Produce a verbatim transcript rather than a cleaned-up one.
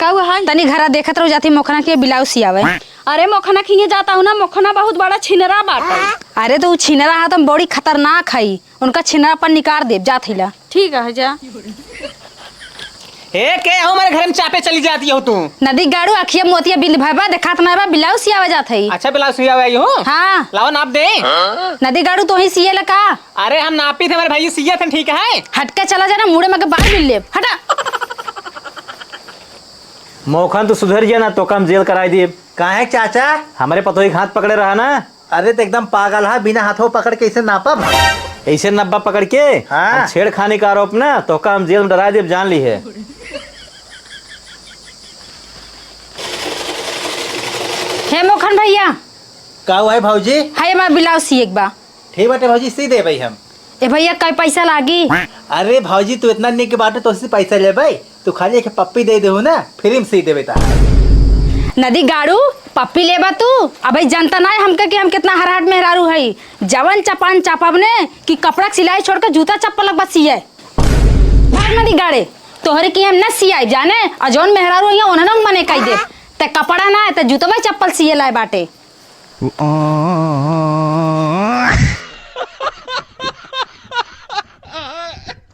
का हुआ है? तनी घरा देखत रहो, जाती मोखना के ब्लाउज सियावे। अरे मोखना खिए जाता हूँ ना, मोखना बहुत बड़ा छिनरा बाटे। अरे तो उ छिनरा है तो बड़ी खतरनाक है, उनका छिनरा पर निकार देब, जात हिला। ठीक है, जा। ए, के हो, हमारे घर में चापे चली जाती हो तू? नदी गाड़ू, अखिया मोतिया बिंद भय बा, देखात ना बा, ब्लाउज सियावे जात है। अच्छा, ब्लाउज सियावे आई हो? हाँ। लाओ नाप दे। नदी गाड़ू, तो ही सिए ला का? अरे हम नापी थे, हमारे भाई सिया थे, ठीक है? हटके चला जाना, मुड़े में के बाल मिल लेब। हटा। मोखन, तू सुधर जा ना, तो काम जेल कराई देब। काहे चाचा? हमरे पतोही के हाथ पकड़े रहा ना। अरे, तो एकदम पागल है, बिना हाथों पकड़ के इसे नापब? ऐसे नब्बा पकड़ के? हाँ। हम छेड़खानी का आरोप ना, तो का हम जेल में डरा देब, जान ली है। हे मोखन भैया। का हुआ है भौजी? है, हमार ब्लाउज सिए के बा। ठीक बाटे भौजी, सी देबै हम। ए भैया, कै पैसा लागी? अरे भौजी, तू इतना निक बाटे, तोसे पैसा लेबै? तू खाली एक पप्पी दे देहू ना, फ्री में सी देबै तहार। नदी गाड़ू, पप्पी लेबा तू? अबे जनता ना है हमके कि हम कितना हराट मेहरारू है। जवन चपान चापब ने कि कपड़ा के सिलाई छोड़ के जूता चप्पल लगबा सिए। भाग नदी गाड़े, तोहरे की हम न सियाई जाने, और जौन मेहरारू है उन्हें मने कह दे। ते कपड़ा ना है, ते जूतवा चप्पल सिए लाए बाटे।